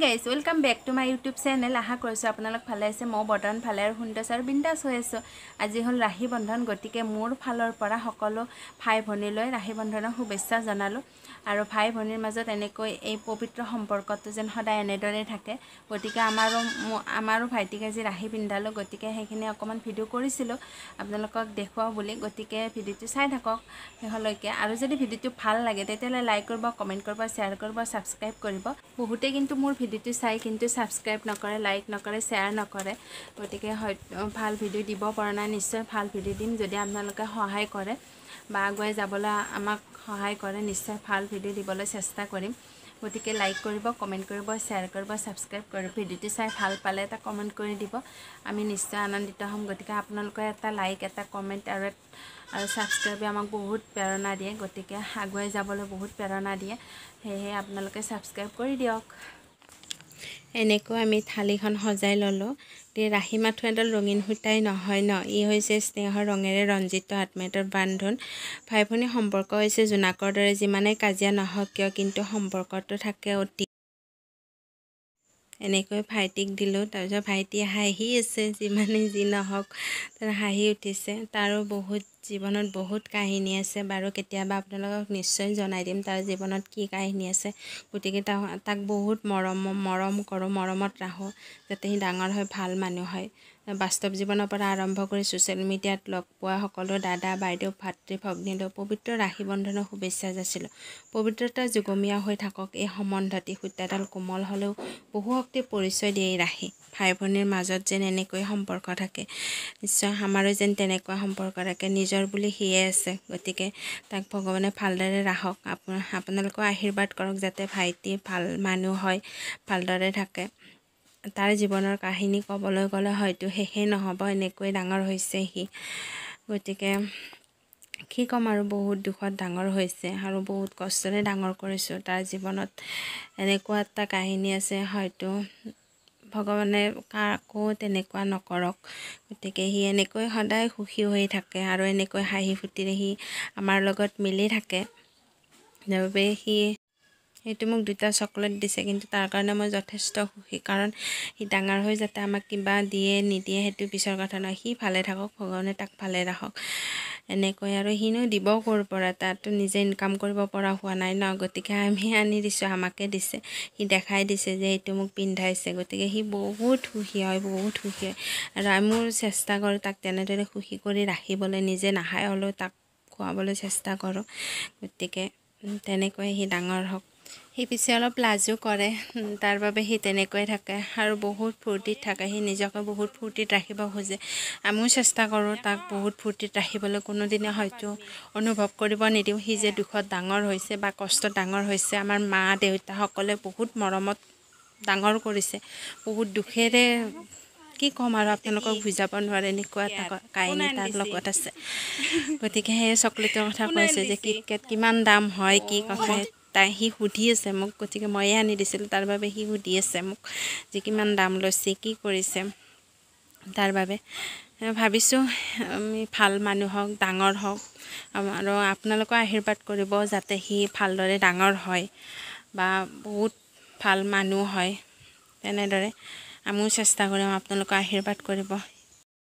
Guys, welcome back to my YouTube channel. আশা কৰিছোঁ আপোনালোক ভালে আছে। মই বৰ্তমান ভালে আৰু সুন্দৰ আৰু বিন্দাছ হৈ আছোঁ। আজি হ'ল ৰাখী বন্ধন, গতিকে মোৰ ফালৰ পৰা সকলো ভাই ভনীলৈ ৰাখী বন্ধনৰ শুভেচ্ছা জনালোঁ। আৰু ভাই ভনীৰ মাজত এনেকৈ এই পবিত্ৰ সম্পৰ্কটো যেন সদায় এনেদৰে থাকে। গতিকে আমাৰো ভাইটিক আজি ৰাখী পিন্ধালোঁ, গতিকে সেইখিনি অকণমান ভিডিঅ' কৰিছিলোঁ আপোনালোকক দেখুৱাওঁ বুলি। গতিকে ভিডিঅ'টো চাই থাকক শেষলৈকে, আৰু যদি ভিডিঅ'টো ভাল লাগে তেতিয়াহ'লে লাইক কৰিব, কমেণ্ট কৰিব, শ্বেয়াৰ কৰিব, ছাবস্ক্ৰাইব কৰিব। বহুতে কিন্তু মোৰ ভিডিঅ'টো চাই কিন্তু ছাবস্ক্ৰাইব নকৰে, লাইক নকৰে, শ্বেয়াৰ নকৰে। গতিকে হয়তো ভাল ভিডিঅ' দিব পৰা নাই, নিশ্চয় ভাল ভিডিঅ' দিম যদি আপোনালোকে সহায় কৰে বা আগুৱাই যাবলৈ আমাক সহায় কৰে, নিশ্চয় ভাল ভিডিঅ' দিবলৈ চেষ্টা কৰিম। গতিকে লাইক কৰিব, কমেণ্ট কৰিব, শ্বেয়াৰ কৰিব, ছাবস্ক্ৰাইব কৰিব। ভিডিঅ'টো চাই ভাল পালে এটা কমেণ্ট কৰি দিব, আমি নিশ্চয় আনন্দিত হ'ম। গতিকে আপোনালোকে এটা লাইক, এটা কমেণ্ট আৰু আৰু ছাবস্ক্ৰাইবে আমাক বহুত প্ৰেৰণা দিয়ে, গতিকে আগুৱাই যাবলৈ বহুত প্ৰেৰণা দিয়ে। সেয়েহে আপোনালোকে ছাবস্ক্ৰাইব কৰি দিয়ক। এনেকৈ আমি থালিখন সজাই ল'লোঁ। ৰাখী মাথো এডাল ৰঙীন সূতাই নহয় ন, ই হৈছে স্নেহৰ ৰঙেৰে ৰঞ্জিত আত্মীয়তাৰ বান্ধোন। ভাই ভনীৰ সম্পৰ্ক হৈছে জোনাকৰ দৰে, যিমানেই কাজিয়া নহওক কিয় কিন্তু সম্পৰ্কটো থাকে অতি। এনেকৈ ভাইটিক দিলোঁ, তাৰপিছত ভাইটিয়ে হাঁহি আছে, যিমানেই যি নহওক তাৰ হাঁহি উঠিছে। তাৰো বহুত জীৱনত বহুত কাহিনী আছে, বাৰু কেতিয়াবা আপোনালোকক নিশ্চয় জনাই দিম তাৰ জীৱনত কি কাহিনী আছে। গতিকে তাক বহুত মৰম মৰম কৰোঁ, মৰমত ৰাখোঁ যাতে সি ডাঙৰ হৈ ভাল মানুহ হয়। বাস্তৱ জীৱনৰ পৰা আৰম্ভ কৰি ছ'চিয়েল মিডিয়াত লগ পোৱা সকলো দাদা বাইদেউ ভাতৃ ভগ্নীলৈ পবিত্ৰ ৰাখী বন্ধনৰ শুভেচ্ছা যাচিলোঁ। পবিত্ৰতা যুগমীয়া হৈ থাকক এই সম্বন্ধটি। সূতাডাল কোমল হ'লেও বহু শক্তিৰ পৰিচয় দিয়ে এই ৰাখী। ভাই ভনীৰ মাজত যেন এনেকৈ সম্পৰ্ক থাকে, নিশ্চয় আমাৰো যেন তেনেকুৱা সম্পৰ্ক থাকে। নিজৰ বুলি সিয়ে আছে, গতিকে তাক ভগৱানে ভালদৰে ৰাখক। আপোনালোকেও আশীৰ্বাদ কৰক যাতে ভাইটি ভাল মানুহ হয়, ভালদৰে থাকে। তাৰ জীৱনৰ কাহিনী ক'বলৈ গ'লে হয়তো শেষেই নহ'ব, এনেকৈ ডাঙৰ হৈছে সি। গতিকে কি ক'ম আৰু, বহুত দুখত ডাঙৰ হৈছে আৰু বহুত কষ্টৰে ডাঙৰ কৰিছোঁ। তাৰ জীৱনত এনেকুৱা এটা কাহিনী আছে, হয়তো ভগৱানে কাকো তেনেকুৱা নকৰক। গতিকে সি এনেকৈ সদায় সুখী হৈ থাকে আৰু এনেকৈ হাঁহি ফূৰ্তিৰে সি আমাৰ লগত মিলি থাকে। সেইবাবে সি সেইটো মোক দুটা চকলেট দিছে, কিন্তু তাৰ কাৰণে মই যথেষ্ট সুখী। কাৰণ সি ডাঙৰ হৈ যাতে আমাক কিবা দিয়ে নিদিয়ে সেইটো পিছৰ কথা নহয়, সি ভালে থাকক, ভগৱানে তাক ভালে ৰাখক এনেকৈ। আৰু সিনো দিব ক'ৰ পৰা, তাতো নিজে ইনকাম কৰিব পৰা হোৱা নাই ন, গতিকে আমি আনি দিছোঁ, আমাকে দিছে। সি দেখাই দিছে যে এইটো মোক পিন্ধাইছে, গতিকে সি বহুত সুখী হয়, বহুত সুখী হয়। আৰু আমিও চেষ্টা কৰোঁ তাক তেনেদৰে সুখী কৰি ৰাখিবলৈ, নিজে নাখাই হ'লেও তাক খুৱাবলৈ চেষ্টা কৰোঁ। গতিকে তেনেকৈ সি ডাঙৰ হওক। সি পিছে অলপ লাজো কৰে, তাৰ বাবে সি তেনেকৈ থাকে আৰু বহুত ফূৰ্তিত থাকে। সি নিজকে বহুত ফূৰ্তিত ৰাখিব খোজে, আমিও চেষ্টা কৰোঁ তাক বহুত ফূৰ্তিত ৰাখিবলৈ। কোনোদিনে হয়তো অনুভৱ কৰিব নিদিওঁ সি যে দুখত ডাঙৰ হৈছে বা কষ্টত ডাঙৰ হৈছে। আমাৰ মা দেউতা সকলোৱে বহুত মৰমত ডাঙৰ কৰিছে, বহুত দুখেৰে, কি ক'ম আৰু আপোনালোকক বুজাব নোৱাৰে, এনেকুৱা এটা কাহিনী তাৰ লগত আছে। গতিকে সেই চকলেটৰ কথা কৈছে যে কিটকেট কিমান দাম হয় কি কথা, তাই সি সুধি আছে মোক। গতিকে ময়ে আনি দিছিলোঁ, তাৰ বাবে সি সুধি আছে মোক যে কিমান দাম লৈছে কি কৰিছে। তাৰ বাবে ভাবিছোঁ আমি ভাল মানুহ হওক, ডাঙৰ হওক, আৰু আপোনালোকেও আশীৰ্বাদ কৰিব যাতে সি ভালদৰে ডাঙৰ হয় বা বহুত ভাল মানুহ হয়। তেনেদৰে আমিও চেষ্টা কৰিম, আপোনালোকে আশীৰ্বাদ কৰিব।